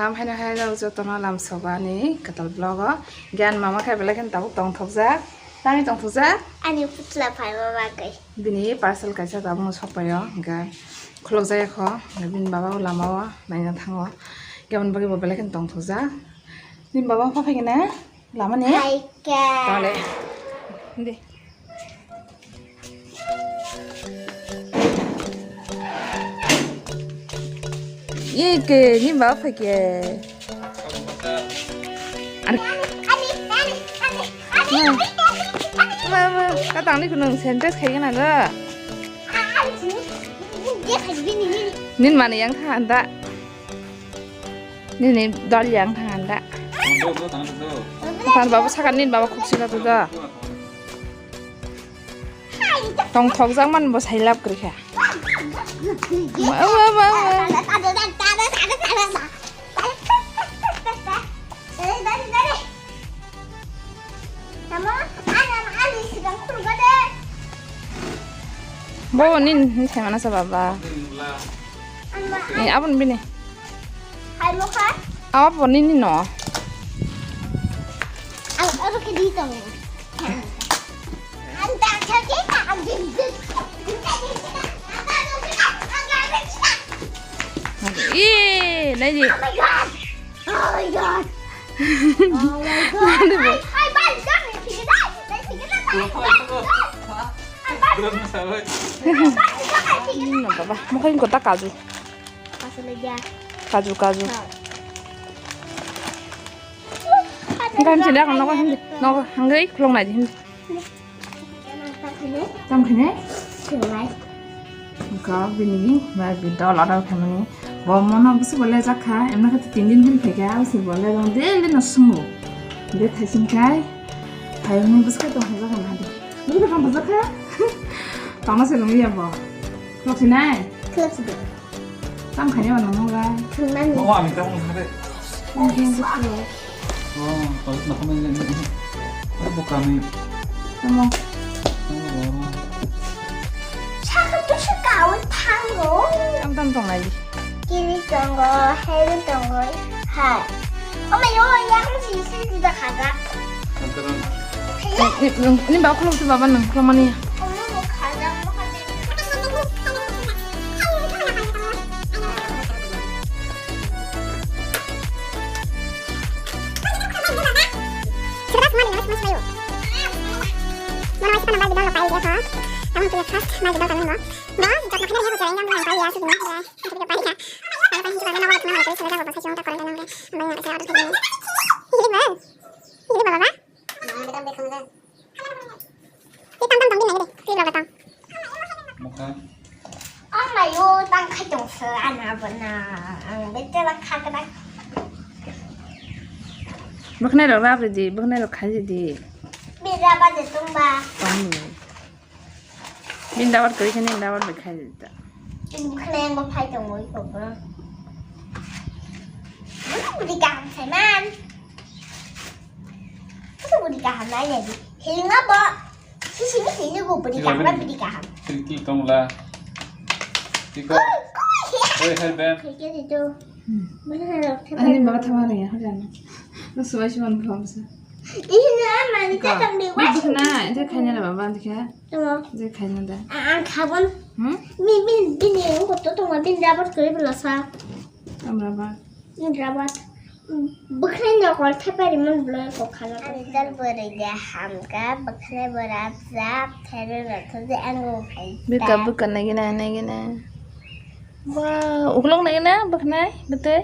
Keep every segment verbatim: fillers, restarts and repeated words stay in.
Am haino hai rok jotono lam sogani kwtal vlog o. Giyan mama khe belai kheno tabuk tongthokjak. Tamni tongthokjak? Ani putla phaima bagwi. Bini parcel kaisa tabukno sokpaio, hwnkhe khulukjak ya kho. Bini baba o lama o naina thango. Khe aboni bagwi bo belai kheno tongthokjak. Bini baba pha phaikhe na? Lama ni? Hai khe. Tole. Hindi. Ye ke, ni ba phaikhe. Ar- Ani, ani, ani, ani, ani, Ma, ma, ani, ma, ani, ani. Ka tangni kunung sentence khai gana ga. Ani, ani, ani, ani. Nin mani yang tha anda. Nini dol yang tha anda. Tang do, tang do. Tang baba sakar nin baba khuksi na do. Tongthokjak man bo sailap kwrwi kha. Ma, ma, ma, ma. Bo nin hin sai mana sa baba. Eh, abon bini. Awa bo nini no. Ih, nai di. Nani bo? Nini no baba, mokhe kota kaju. Kaju, kaju. Gam sini ako nogo hindi, nogo hanggai khulok nai di hindi. Tam khine? Khulai. Ka bini ba bi dol adal khamani. Bo mono busu bole jakha, emna kha tin din hin phekha, busu bole rong daily no sumu. De thaisin kai. Thai ni busu ka tong jakha na de. Busu ka tong jakha. Tama se nung ya bo. Khulok sinai? Khulok sidi. Tam khani ba nang ba? Khulmani. Mama, ami tam khade. Oh, tol na kami ni. Ada buka mi. Tamo. Saka tu saka awal thango. Tam tam tong lai. Kiri tongo, heri tongo, hai. Oh my God, yang si si tidak ada. Ni, ni, ni, ni ba khulok tu baba nang khulok mani. Mokha. Oh my God, tang khai tong se ana bo na. Ang bete ba kha ka. Bwkhnai rok rap ridi, bwkhnai rok khai ridi. Bira ba de tung ba. Tong ni. Bin dabar kari khani dabar bai khai ridi ta. Bwkhnai ang bo phai tong oi ko bro. Budi kaham sai man. Budi kaham lai lai di. Hilinga bo. Sisini sini bu budi kaham, budi kaham. Khirki tongla. Tiko. Oi, hel ben. Khirki itu. Mana ada. Ani baba thama ni ya, hel ben. Nang suai suai man kham sa. Ini na mani ta tam de wa. Bwkhnai, ente khaina na baba, ente kha. Tamo. Ente khaina da. Ang khabon. Hmm? Mi, mi, bini, ang koto tongma, bini rabat kori belasa. Am rabat. Rabat. Bwkhnai nokol thepari man bloi ko khala. Ani dal bwrwi de hamka, bwkhnai bo rap jap, thaibe rok thodi ango phai. Bika bika nagina nagina. Wow, uklok nagina bwkhnai bwtwi.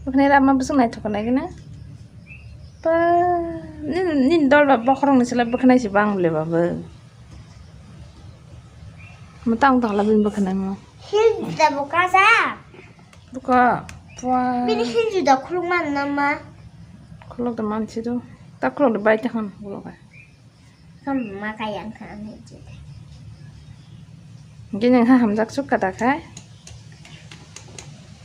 Bwkhnai rama bwswk naithok nagina. Ba, nini, nini dol ba bokhorok ni sila bwkhnai si bang le ba bo. Mwtang tong la bini bwkhnai mo. Hil da bo kasa. Buka, pua. Bini hinju da khuluk man na ma? Khuluk da man si do. Ta khuluk da bai ta khan khuluk ai. Kam ma ka yang kha ani je. Gini ha hamjak suk ka da khai.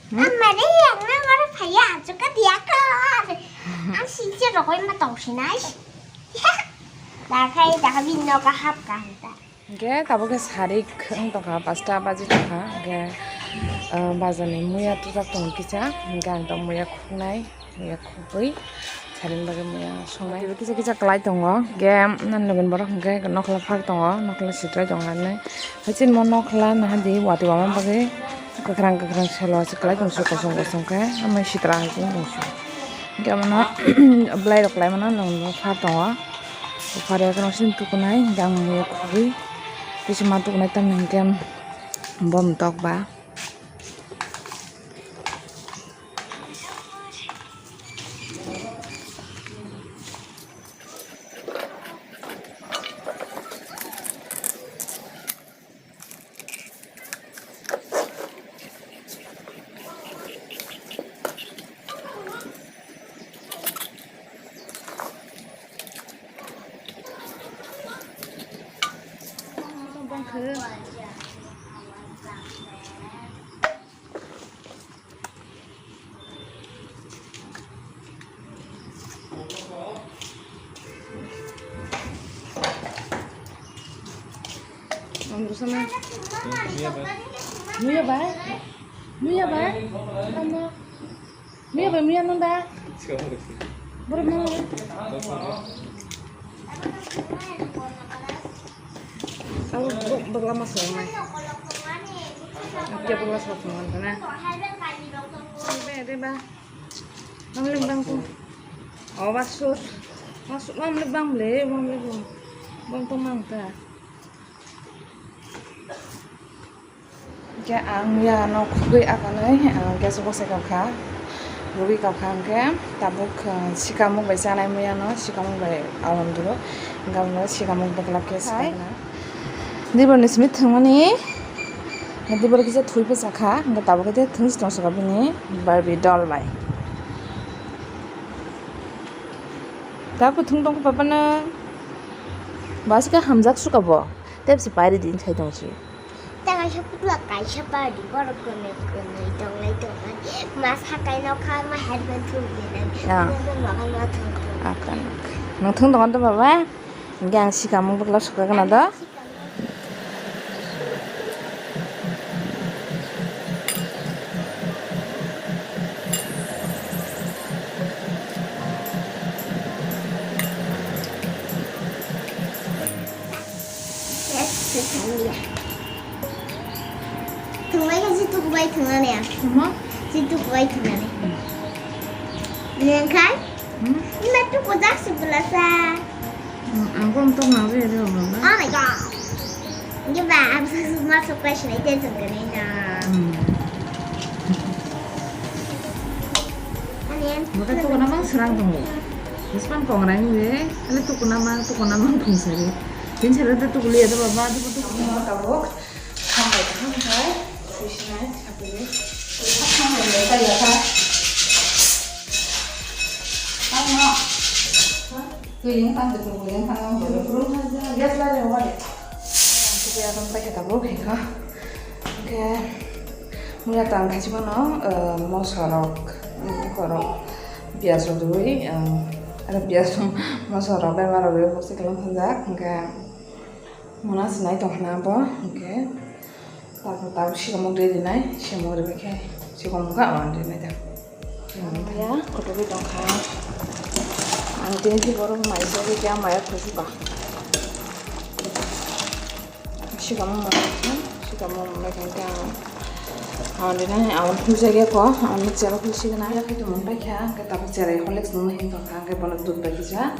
Hmm? Amma re yang na ngara phaya suk ka dia ka. Ang si je rokoi ma tong si nai. Da khai da bini no ka hap ka ta. Hingke tabuk khe sari wng tongkha, pasta baji tongkha, hingke Ah, bazar ni muya tujak tongo kisa, hingke ang tong muya khuknai, muya khukui salini bagwi muya songnai. Kisa kisa kwlai tongo, hingke nang logi borok hingke nokla phar tongo, nokla sitrai tongo ani. Hai chini mo nokla naha di watwi wama bagwi kwkhwrang kwkhwrang selo se kwlai tong su kosong kosong khe, amai sitra hai chini tong su. Hingke omono belai rok kwlai mano nokla phar tongo, phar ya kheno sini tukunai, hingke ang muya khukui, tei se ma tukunai tamni hingke bom tok ba. Muya bai? Muya bai? Muya bai muya nung da? Borok nung. Abo bagla ma song nai. Kya bagla song nai na. Be de ba. Mamle bang ko. O ba sur. Masuk mamle bang le, mamle bang. Bang to mang ta. Hingke ang muya no khugui aganai, ah, gas o bwsai kha, rwgwi kha hingke tabuk, ah, sikamuk bai chanai muya no, sikamuk bai awan duro, hingke abono sikamuk bwklap khe swbaina. Dibor ni simi thwngmani, dibor kisa thwi bwsa kha, hingke tabuk khe thwngsi tongsa kha bini Barbie doll bai. Tabuk thwng tong kha papa no, basi khe hamjak suka bo, tep se pairi din sai tong si. Ta kaisa putla kaisa party borok kwnwi kwnwi tonglai tongmani. Ma sakai nokha ma headband thumwi nai. Ah. Nokha ma thung thung. Akan. Nang thung tongo to baba? Hingke ang sikamung bwkla sukha gana do. Thwngbai khe jituk bai thwngnani ang. Tamo? Jituk bai thwngnani. Nengkhai? Hmm? Ima tuku jak si bwlasa. Hmm, ang kong tok nang je de baba. Oh my god. Ini ba, ang susu masuk pai sinai te thwngkani na. Hmm. Ani. Baka tuku na mang serang tongo. Ispan kong rang je, ale tuku na mang, tuku na mang thung sari. Tin sari te tuku liya de baba, tuku tuku na tabuk. Hambai, hambai. Twi sinai, sapili. Twi sak hambai le, kaya kha. Tamo. Twi yang tang, twi yang tang, twi yang tang. Gas la re, wa re. Twi yang tang, paikha tabuk, hingkha. Hingkhe, muya tang khachi mano, eh, moso rok, eh, korok, piyaj rok dui, eh, aro piyaj rok, moso rok, bema rok, bokse kelam thangjak, hingkhe. Mona sinai tong khna bo, hingke tabuk tabuk sikomok de rinai, sikomok ribai khe sikomok kha, ang rinai da. Ya, kotorwi tong kha. Ang tini si borok mai se ri kya maya khusi ba. Sikomok mona kha, sikomok mona kha khe ang, ang rinai, ang phunjak ya ko, ang ni chero khusi gana. Ya khe tumon bai kha, hingke tabuk cherai Horlicks nung hin tong kha, hingke bono dud bai kisa.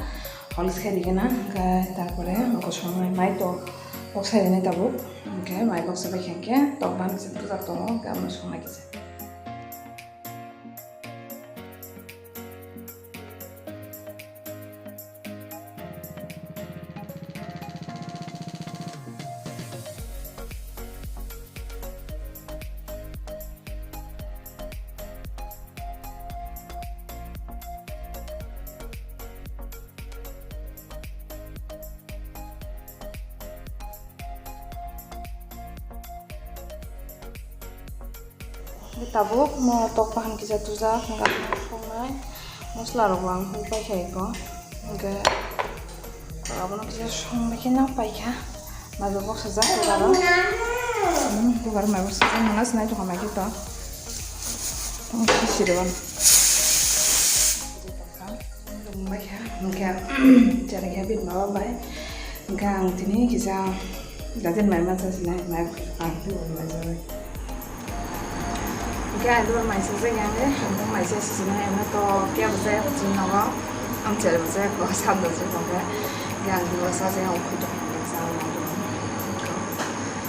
Horlicks khe rigena, hingkhe tarpore ongkho songnai mai tok, kok sai rinai tabuk, hingkhe mai kok sai bai khe hingkhe tok ban kisa bwsajak tongo, hingkhe abono songnai kisa. Tabuk mo tok bahan kisa tujak, hingkhe songnai mosla rok bo ang hul paikha eko, hingkhe abono kisa songbai khe nang paikha. Maja boksa jak aro. Kubar mai bo sujak nana sinai tongkha mai khe to. Tong siri wan. Hwnkhe chari khe bit mama bai. Hwnkhe ang tini kisa dajen mai mansa sinai mai ang tini mai jagwi. Hwnkhe ang tini mai sajak yang le ang tini mai sajak sinai ang to kebo jaya chini nogo. Ang chari bo jaya ko sam do jaya ko hwnkhe. Hwnkhe ang tini sajak yang ukhwi tong sa.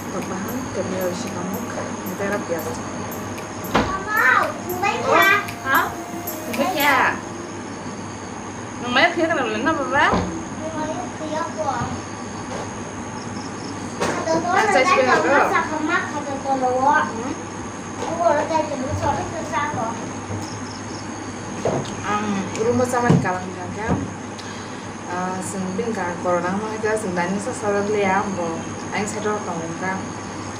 Tokma tebni oi sikamuk, tera piyaj. Ha? Tebni kya? Nung mai kya kana na baba? Ang chai siya ko. Hmm? Ang rumah sama di kalang jaga. Ah, chwng bini kaha korona wngma khe chwng dining sa sajak liya, bo ayang side o tong kha.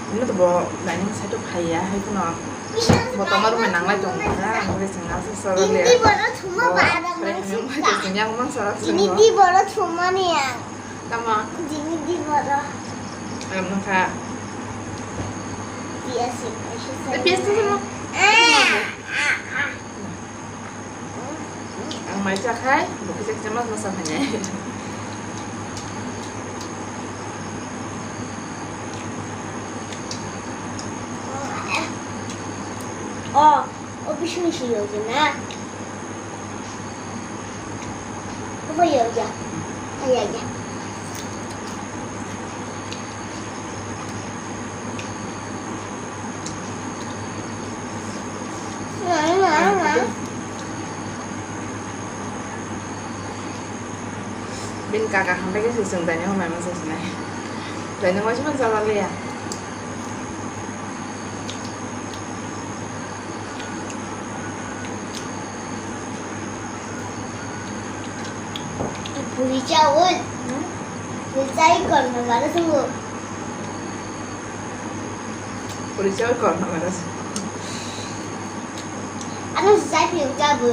Hwnwi to bo dining side o phaiya, hai phano bo tongma rwmani nanglai tong kha, ang khe chwng asa sajak liya. Bo phai hamya wngma khe chwng yang mang sajak chwng bo. Tamo? Ang nung kha. P S to sano. Ang mai chakhai, bo kisa kisa mas mas chakhai nai. Oh, oh, bising si yo na. Apa yo ya? Ay, ay, ay. Bini kaka hambai khe se chwng daini hwnwi masa sinai. Daini waisa man chala liya. Puri chawi. Puri chawi korma bara sungo. Puri chawi korma bara sungo. Ano sai phi chabu.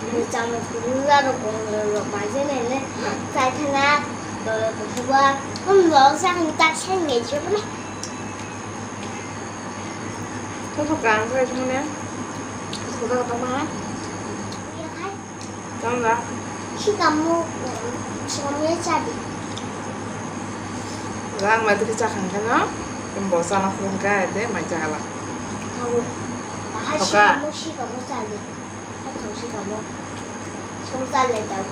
Puri chawi puri la ro kong lo lo ma je ne ne. Sai thana do do do ba. Hum lo sa hum ta sai ne je ne. Kok kok kang sai je ne. Kok kok kang. Tong da. Sikamu, sikamu ya chabi. Lang mai tadi cakang kan no? Kembo sana kurang kaya deh mai cakala. Tahu. Tahu sikamu, sikamu chabi. Tahu sikamu. Sikamu chabi tahu.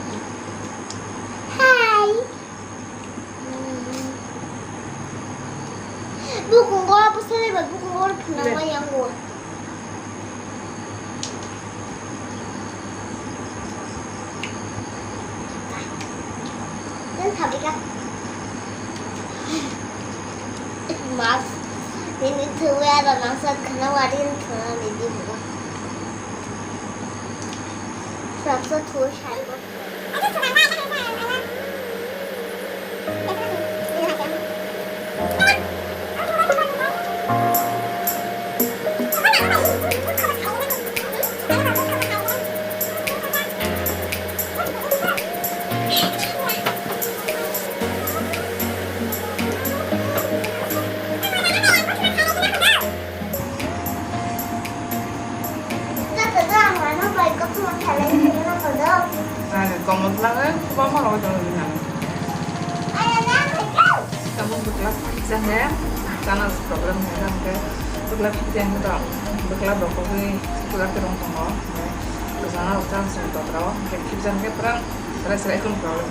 Hai. Bukungo apa sih lebat bukungo phunang wayang go. Dan tapi kan mas ini tuh ya ada nasa kena warin kena di buku. Sabsa tuh saya. Komotla khe kwbangma rogwi tongo bini ano. Tamo bwkla phiksa khe chana problem khe, hwnkhe bwkla phiksa khe to bwkla dokogwi bwkla kwrwng tongo. Kwchangma rok chana chwng totro, hwnkhe phiksa khe pura serai serai kheno problem.